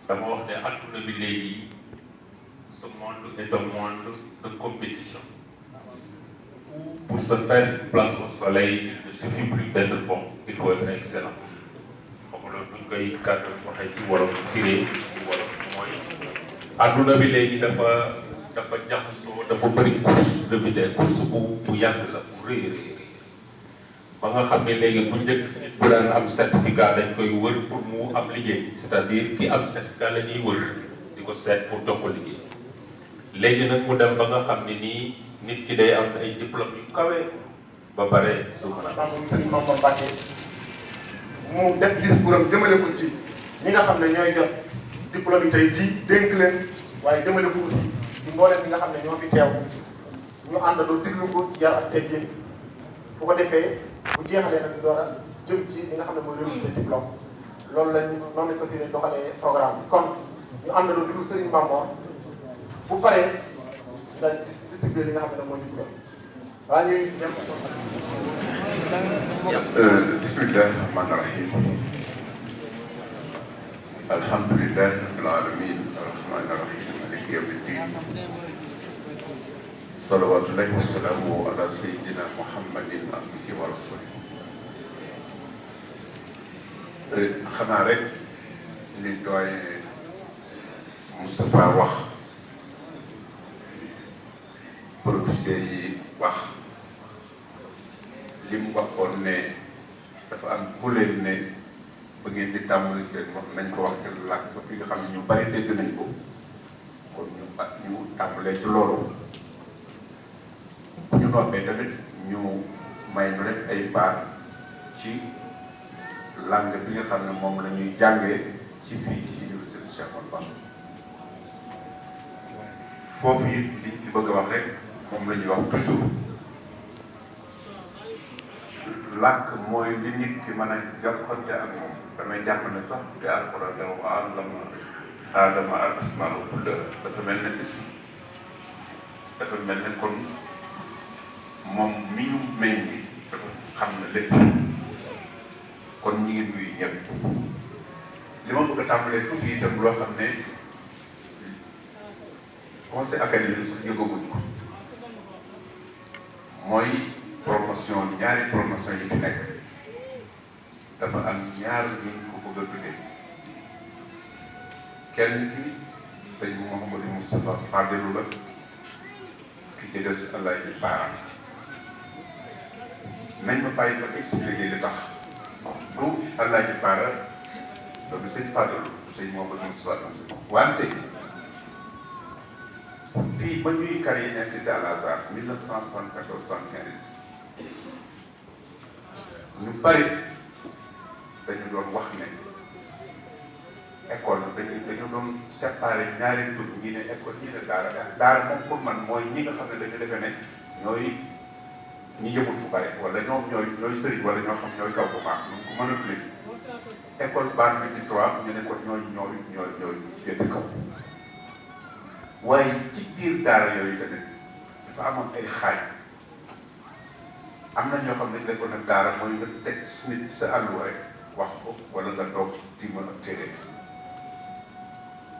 dama wax ne adduna bi léegi ce monde est un monde de compétition où pour se faire une place au soleil il ne suffit plus d'être bon il faut être excellent xam nga loolu duñ koy kàddu waxee ci wolof firee ci wolof mooy adduna bi léegi dafa jaxasoo dafa bëri course de vitesse course bu yàgg la bu rëy ba nga xam ne léegi bu njëkk nit bu daan am certificat dañ koy wër pour mu am liggéey c'est-à-dire ki am certificat la ñuy wër di ko seet pour jox ko liggéey léegi nag mu dem ba nga xam ne nii nit ki day am ay diplôme yu kawe ba pare du mën a. moom Serigne Mame Mor Mbacké mu def discours am jëmale ko ci ñi nga xam ne ñooy jot diplôme yi tey jii dénk leen waaye jëmale ko aussi ci mboolem ñi nga xam ne ñoo fi teew ñu àndandoo diglu ko ci yar ak teggin bu ko defee bu jeexalee nag door a jëm ci li nga xam ne mooy remise de diplôme loolu lañ noonu lañ ko si doxalee programme bi kon ñu àndandoo diglu Serigne Mame Mor bu paree daal distribuer li nga xam ne mooy diplôme waaye ñuy dem. bismillahi rahmani rahim alhamdulillahi rabbil alamin arrahmani rahim maliki yawmi ddin salawatullahi wa salaamu ala sayyidina muhammadin abdihi wa rasulihi xanaa rek li doyen Moustapha wax professeur yi wax li mu waxoon ne dafa am ku leen ne ba ngeen di tàmbali seen wax nañ ko wax ci làkk ba fi nga xam ne ñu bari dégg nañ ko kon ñu tàmbalee ci loolu bu ñu noppee tamit ñu may nu rek ay baat ci langue bi nga xam ne moom la ñuy jàngee ci fii ci université Cheikh Ahmadou Bamba foofu it liñ ci bëgg a wax rek moom la ñuy wax toujours làkk mooy li nit ki mën a jokkonte ak moom damay jàpp ne sax te alxuraan ne wa allama aadama al asmaa kullaha dafa mel ne dafa mel ne kon moom mi ñu meññ dafa xam na lépp kon ñi ngi nuyu ñëpp li ma bëgg a tàmbalee tuuti itam loo xam ne conseil académique sax yëgaguñ ko mooy promotion ñaari promotion yi fi nekk dafa am ñaar ñu ko bëgg a tuddee kenn ki sëñ Mouhamadou Moustapha Fadilou la ki ci des Alaaji Baara nañ ma bàyyi ma expliquer li tax du Alaaji Baara loolu sëñ Fadilou sëñ Mouhamadou Moustapha wante fii ba ñuy créé Institut Al Azhar 1974-75 ñu bari dañu doon wax ne école dañu doon séparé ñaari tur ñi ne école ñi ne daara moom pour man mooy ñi nga xam ne dañu defee ne ñooy ñi jëmul fu bari wala ñoom ñooy sëriñ wala ñoo xam ñooy kaw bu baax ñu ko mën a tuddee école bar bi ci trois ñu ne ko ñooy féete kaw waaye ci biir daara yooyu tamit dafa amoon ay xaaj am na ñoo xam ne dañ ko nag daara mooy nga teg nit sa àlluwa rek wax ko wala nga toog di mën a téere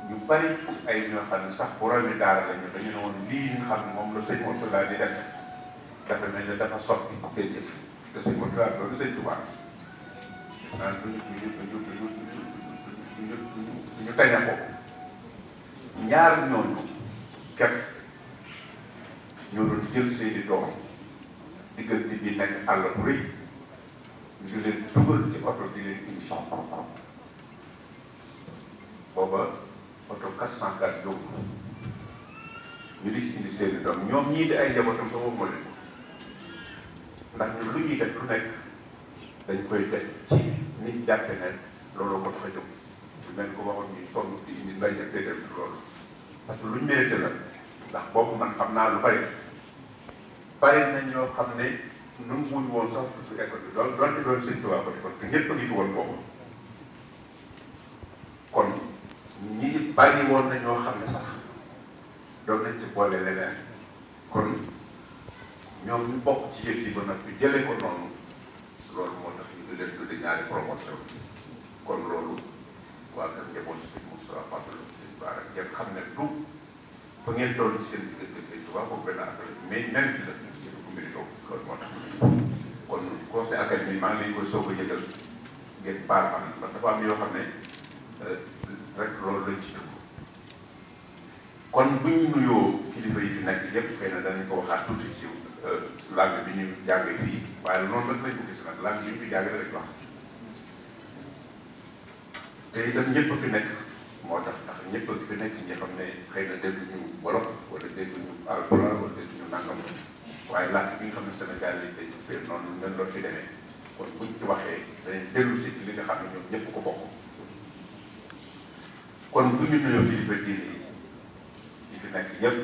ñu bari ay ñoo xam ne sax bu romi daara lañu dañu ne woon lii nga xam ne moom la sëñ Mourtala di def dafa mel ne dafa soppi seen jëf te sëñ Mourtala loolu sëñ Tuubaa naan duñu taña ko ñaar ñooñu képp ñoo doon jël seeni doom diggante bi nekk àll bu rëy ñu di leen dugal ci oto di leen indi booba oto 404 yóbbu ñu di indi seeni doom ñoom ñii di ay njabootam ba wóobu leen ndax ñu lu ñuy def lu nekk dañ koy def ci niñ jàppe ne loolu ko tax a jóg su mel ko waxoon ñuy sonn di indi mbay ak day dem loolu parce que luñ mérité la ndax boobu man xam naa lu bari nañ ñoo xam ne nu mu wuñ woon sax su école bi loolu doon ci doon sëñ Tuubaa ko defoon te ñëpp a ngi fi woon boobu kon ñi bàyyi woon na ñoo xam ne sax doon nañ ci boole leneen kon ñoom ñu bokk ci yëf yi ba nag ñu jëlee ko noonu loolu moo tax ñu di leen tudde ñaari promotion kon loolu waa kër njabootu sëñ Moustapha Fadlu sëñ Bara ngeen xam ne du fa ngeen toll ci seen diggante sëñ Tuubaa boobu benn affaire mais même bi la ñu ko mbiri toog loolu moo tax kon conseil académique maa ngi leen koy soog a yëgal ngeen baal ma ndax dafa am yoo xam ne rek loolu lañ ci dugg kon bu ñu nuyoo kilifa yi fi nekk yëpp xëy na danañ ko waxaat tuuti ci langue bi ñu jàngee fii waaye noonu rek lañ ko gis nag langue bi ñu fi jàngee rek wax te itam ñëpp fi nekk moo tax ndax ñëpp fi nekk ñi xam ne xëy na dégg ñu wolof wala dégg ñu alpulaar wala dégg ñu nangam waaye langue bi nga xam ne Sénégal yi day fee noonu leen doon fi demee kon buñ ci waxee dañuy dellu si li nga xam ne ñoom ñëpp ko bokk kon bu ñu nuyoo kilifa diine yi fi nekk yëpp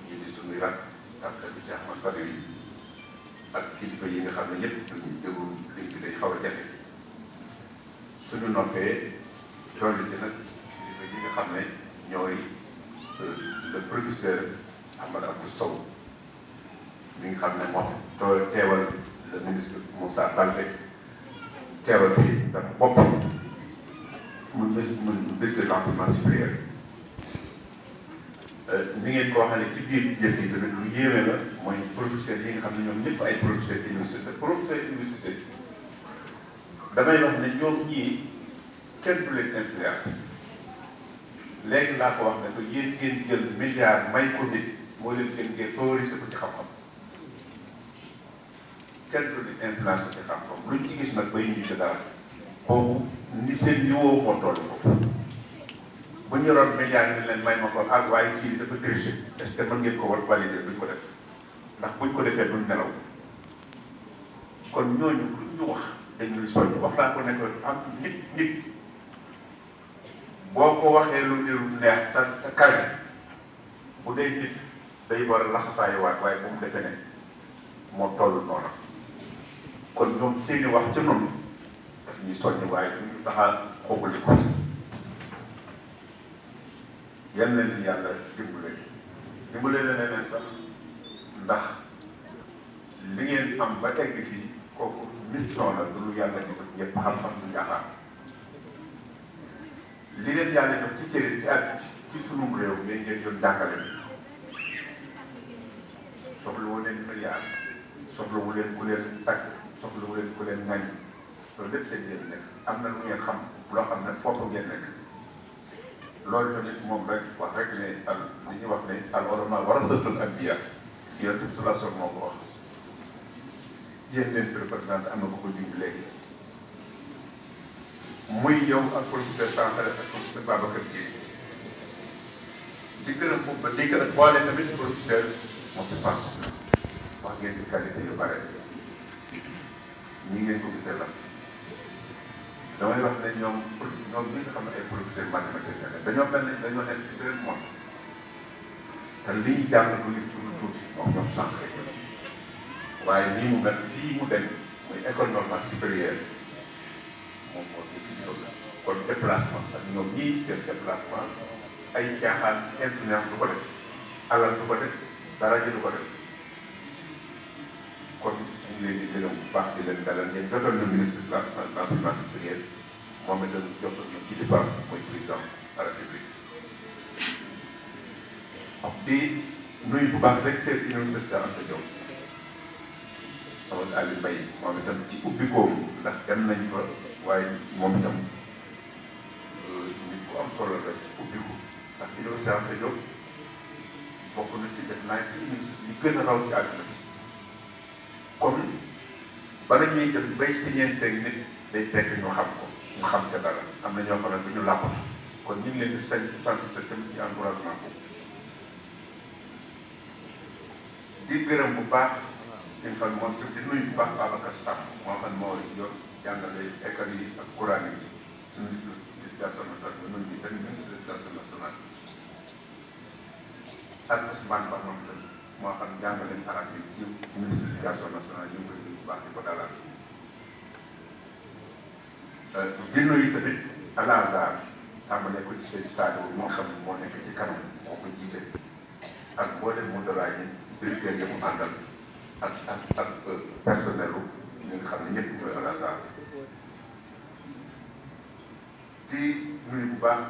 ñii di suñuy rak ak bi Cheikh Ahmad Badawi yi ak kilifa yi nga xam ne yëpp duñu déglu lim bi day xaw a jafe suñu noppee dolli ci nag kilifa yi nga xam ne ñooy le professeur Ahmad Abdou Sow mi nga xam ne moom teewal le ministre Moussa Baldé teewal fi dafa boppam mun directeur de l'enseignement supérieur ni ngeen ko waxee ne ci biir jëf yi tamit lu yéeme la mooy professeur yi nga xam ne ñoom ñëpp ay professeur université damay wax ne ñoom ñii kenn du leen influence léegi laa ko wax ne ko yéen ngeen jël milliard may ko nit moo leen gën ngeen favoriser ko ci xam-xam kenn du leen influence ci xam-xam luñ ci gis nag bay ñu ci dara boobu ni seen niveau moo toll foofu bu ñu yoroon milliard yi leen may ma ko ak waaye kii bi dafa tricher est-ce que mën ngeen ko war valider duñ ko def ndax buñ ko defee duñ nelaw kon ñooñu luñ ñu wax dañuy soññ wax naa ko ne ko am nit boo ko waxee lu niru neex te kare bu dee nit day war a laxasaayuwaat waaye bu mu defee ne moo toll noonu kon ñoom seeni wax ca noonu daf ñuy soññ waaye duñu taxa xoobali ko yan leen yàlla dimbale leen sax ndax li ngeen am ba egg fii kooku mission la du lu yàlla di ko ñëpp xam-xam du njaaxaan li leen yàlla def ci cëri ci at ci sunum réew ngeen ngeen doon jàngale bi soxlawu leen milliard soxlawu leen ku leen tagg soxlawu leen ku leen ŋañ loolu lépp seen yéen nekk am na lu ngeen xam loo xam ne foofu ngeen nekk loolu tamit moom rek wax rek ne al li ñuy wax ne al ulama warasatul anbiya yonent bi sallallahu alayhi wa sallam moo ko wax yéen leen représenté am na ko ko junj léegi muy yow ak professeur Sankharé ak professeur Babacar Dièye di gërëm foofu ba di gërëm boole tamit professeur Moussa Fass wax ngeen di qualité yu bare ñi ngeen ko gisee la damay wax ne ñoom ñi nga xam ne ay producteurs mathématiciens dañoo mel ne dañoo nekk ci beneen monde te li ñu jàng du ñu tuuti moom ñoom sànq waaye nii mu mel fii mu dem muy école normale supérieure moom moo ñu ci jóg kon déplacement ak ñoom ñii seen déplacement ay caaxaan influence du ko def alal du ko def dara ji du ko def kon ñu ngi leen di gërëm bu baax di leen dalal ngeen jotoon na ministre de l'enseignement supérieur moom itam jotoon na ci départ mooy président de la République di nuyu bu baax recteur université Anta Diop Amadou Ali Mbaye moom itam ci ubbikoom ndax dem nañ fa waaye moom itam nit ku am solo la ubbiku ndax université Anta Diop bokk na ci def naa ci université yi gën a raw ci àdduna bi kon bala ñuy def bay ci ñeenteeg nit day fekk ñu xam ko ñu xam ca dara am na ñoo xam ne du ñu làppatu kon ñu ngi leen di sant te tamit ci encouragement boobu di gërëm bu baax di fan moom di nuyu bu baax Babacar Samb moo xam moo yor jàngale école yi ak courant yi ministre de l'éducation nationale ba nuyu tamit ministre de l'éducation nationale ak Ousmane Ba moom tamit moo xam jàngale arab yi ci ministre de l'éducation nationale ñu ngi koy nuyu bu baax di ko dalal di nuyu tamit à l'hasard tàmbale ko ci seen Sadio moo xam moo nekk ci kanam moo ko jiite ak boo dem mu dalaay yi directeur yi mu àndal ak personnel ñi nga xam ne ñëpp ñooy à l'hasard di nuyu bu baax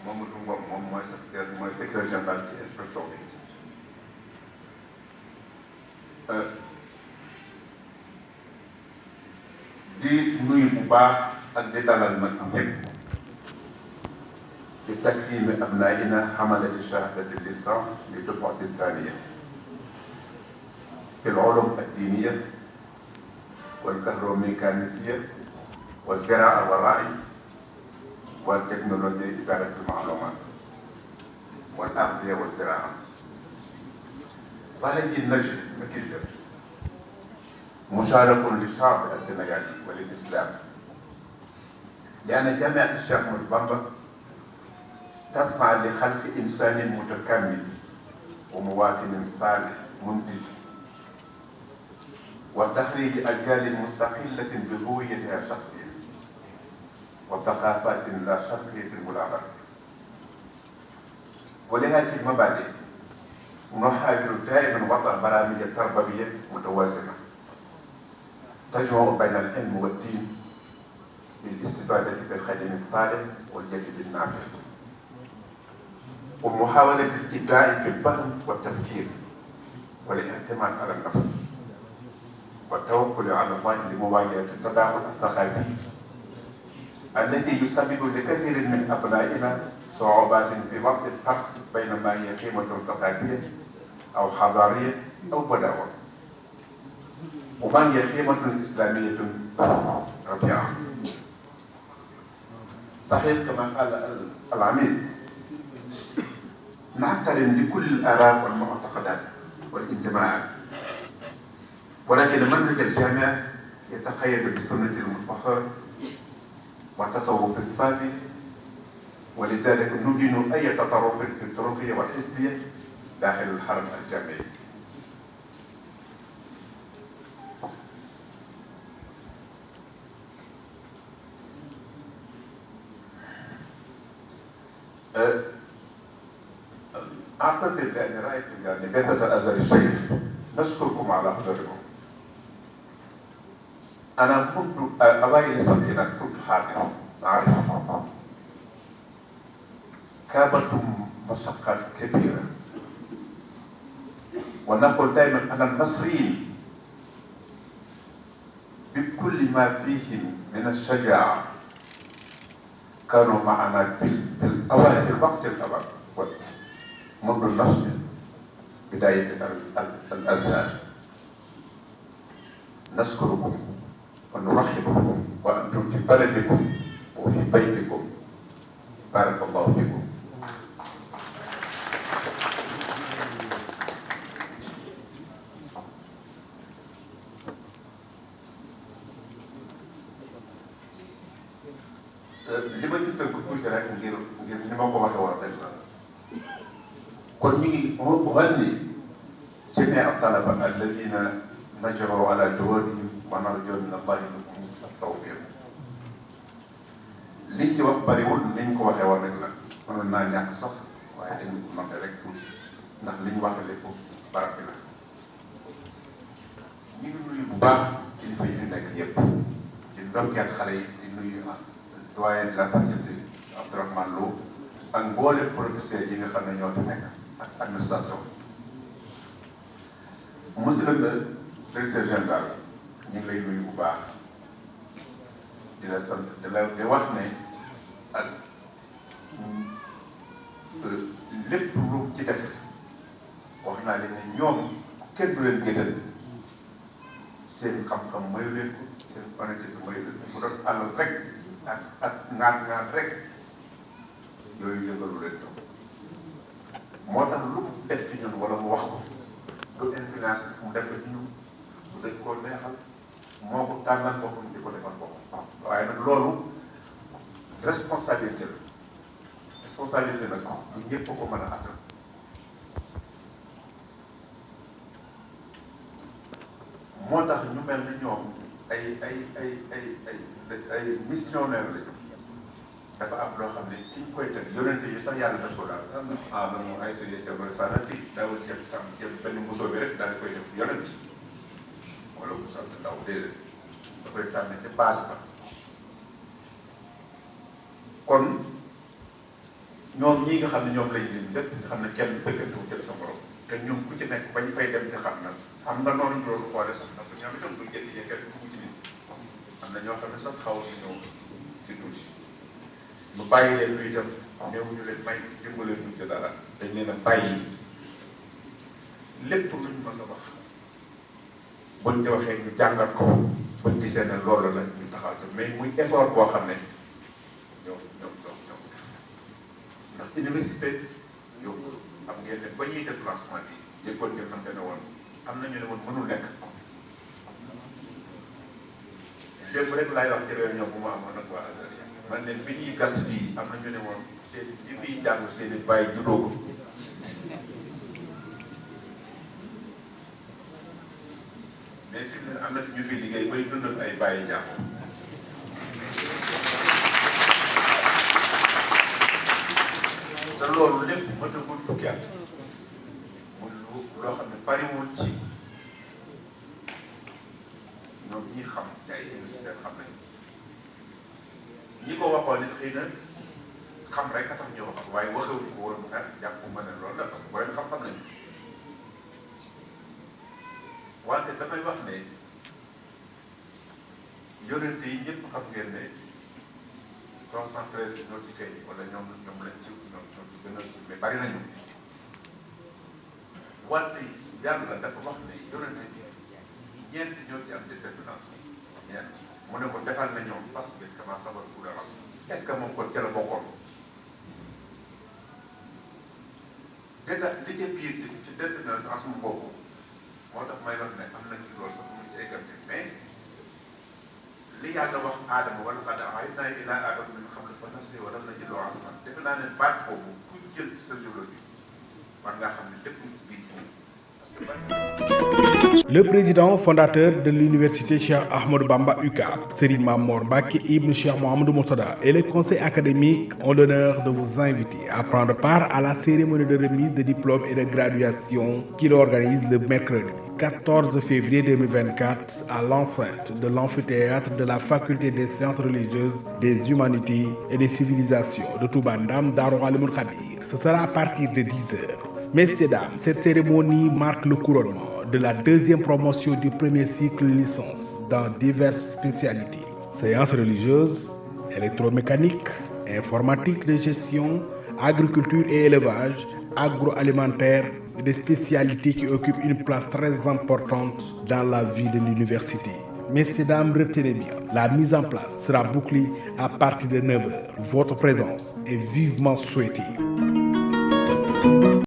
Mamadou Ngom moom mooy secrétaire général ci inspection bi di nuyu bu baax ak di dalal nag ñëpp di takriimi abnaa'ina hamalati shahaadati licence li duf'ati thaniya في العلوم الدينية والكهروميكانيكية والزراعة والرعي والتكنولوجيا إدارة المعلومات والأغذية والزراعة. فهذه النتيجة مشارك للشعب السنغالي وللإسلام لأن جامعة الشيخ أحمد بامبا تسعى لخلق إنسان متكامل ومواطن صالح منتج وتخريج أجيال مستقلة بهويتها الشخصية وثقافات لا شرقية ملعبة. ولهذه المبادئ نحاول دائما وضع برامج تربوية متوازنة تجمع بين العلم والدين للاستفادة بالخدم الصالح والجديد النافع ومحاولة الإبداع في الفهم والتفكير والاعتماد على النفس والتوكل على الله لمواجهة التداخل الثقافي الذي يسبب لكثير من أبنائنا صعوبات في وقت الفرق بين ما هي قيمة ثقافية أو حضارية أو بدوية وما هي قيمة إسلامية رفيعة. صحيح كما قال العميد نحترم لكل الآراء والمعتقدات والانتماءات ولكن منهج الجامعة يتقيد بالسنة المطهرة والتصوف الصافي ولذلك ندين أي تطرف في الطرفية والحزبية داخل الحرم الجامعي. أعتذر لأني رأيت بعثة الأزهر الشريف نشكركم على حضوركم. أنا منذ أوائل السبعينات كنت حاضرا أعرف كابتم مشقة كبيرة ونقول دائما أن المصريين بكل ما فيهم من الشجاعة كانوا معنا في الوقت الأول منذ النشر بداية الأزهر. نشكركم ونرحب بكم وأنتم في بلدكم وفي بيتكم. بارك الله فيكم. ma ci tënk tuuti rek ngir ni ma ko waxee woon rek la kon ñu ngi uhanni jamii at-talaba alladina najaru ala jawaabihim wa narju min allahi lahum at-tawfiq liñ ci wax bariwul niñ ko waxee woon rek la mënoon naa ñàkk sax waaye dañu ko noté rek tuuti ndax liñ wax lépp barab bi la ñu ngi nuyu bu baax kilifa yi fi nekk yépp di ndokkeel xale yi di nuyu doyen de la faculté Abdourahmane Lo ak mboolem professeur yi nga xam ne ñoo fi nekk ak administration monsieur le directeur général ñu ngi lay nuyu bu baax di la sant di wax ne ak lépp lu ci def wax naa leen ne ñoom kenn du leen géttal seen xam-xam mayu leen ko seen honnêteté mayu leen ko mu doon àll rek ak ŋaat rek yooyu yëngalu leen ñoom moo tax lu mu def ci ñun wala mu wax ko du influence mu def ko ci ñun du dañ koo neexal moo ko tànnal boppam di ko defal boppam waaye nag loolu responsabilité nag du ñëpp ko mën a attan moo tax ñu mel ni ñoom ay missionnaire lañu dafa am loo xam ne ki ñu koy teg yonente yi sax yàlla def ko daal na moom ay sëriñ Thierno Sane ti daawul jëm sam jëm benn mbusoo bi rek daal di koy def yonent wala mu sant ndaw déedéet da koy tànn ci base ba kon ñoom ñii nga xam ne ñoom lañ lim lépp nga xam ne kenn fëkkante wu jël sa morom te ñun ku ci nekk bañ fay dem di xam nag am nga noonu ñu doon xoole sax parce que ñoom itam duñ jënd kenn ku ci nit am na ñoo xam ne sax xaw si ñëw ci tuuti ñu bàyyi leen luy dem néew ñu leen may dimbalee ñu ci dara dañ leen a bàyyi lépp luñ mën a wax buñ ci waxee ñu jàngat ko buñ gisee ne loolu la ñu taxaw te mais muy effort boo xam ne ñoom ndax université yow am ngeen ne ba ñuy def lancement bi yëppoon ngeen xam ne woon am nañu ne woon mënul nekk lépp rek laay wax ci réunion bu ma amoon nag waa Azhar man leen bi ñuy gas fii am na ñu ne woon seen ñi fiy jàng seen i bàyyi juddoo ko mais fi mu ne am na ñu fi liggéey bay dundal ay bàyyi jàng te loolu lépp mënagul fukki at muy loo xam ne bariwul ci ñoom ñi xam ci ay université xam nañu ñi ko waxoon it xëy na xam rek a tax ñu wax waaye waxewuñ ko woon nag jàpp ma ne loolu la parce que booy xam-xam nañu wante damay wax ne yonente yi ñëpp xam ngeen ne 313 ñoo ci kay wala ñoom lañ ci ñoom ci gën a mais bari nañu wante yàlla dafa wax ne yonente bi ñeent ñoo ci am détermination ñeent mu ne ko defal na ñoom parce que kama sabar pour la rasul est-ce que moom kon ca la bokkoon déta li ca biir ci détermination boobu moo tax may wax ne am nañ ci loolu sax mu ci égalité mais li yàlla wax aadama wala xad ahidnaa ilaa aadama min qablu fa nasiya wa lam najid lahu azman defe naa ne baat boobu ku jël ci sa géologie war ngaa xam ne lépp lu ci biir ci parce que Le président fondateur de l'université Cheikh Ahmadou Bamba UCAB, Serigne Mame Mor Mbacké Ibn Cheikh Mouhamadou Mourtada et le conseil académique ont l'honneur de vous inviter à prendre part à la cérémonie de remise de diplômes et de graduation qu'il organise le mercredi 14 février 2024 à l'enceinte de l'amphithéâtre de la faculté des sciences religieuses, des humanités et des civilisations de Touba Ndam Darou Alimul Khabir. Ce sera à partir de 10h. Messieurs, dames, cette cérémonie marque le couronnement de la deuxième promotion du premier cycle licence dans diverses spécialités. Séances religieuses, électromécanique, informatique de gestion, agriculture et élevage, agroalimentaire et des spécialités qui occupent une place très importante dans la vie de l'université. Messieurs, dames, retenez bien, la mise en place sera bouclée à partir de 9h. Votre présence est vivement souhaitée.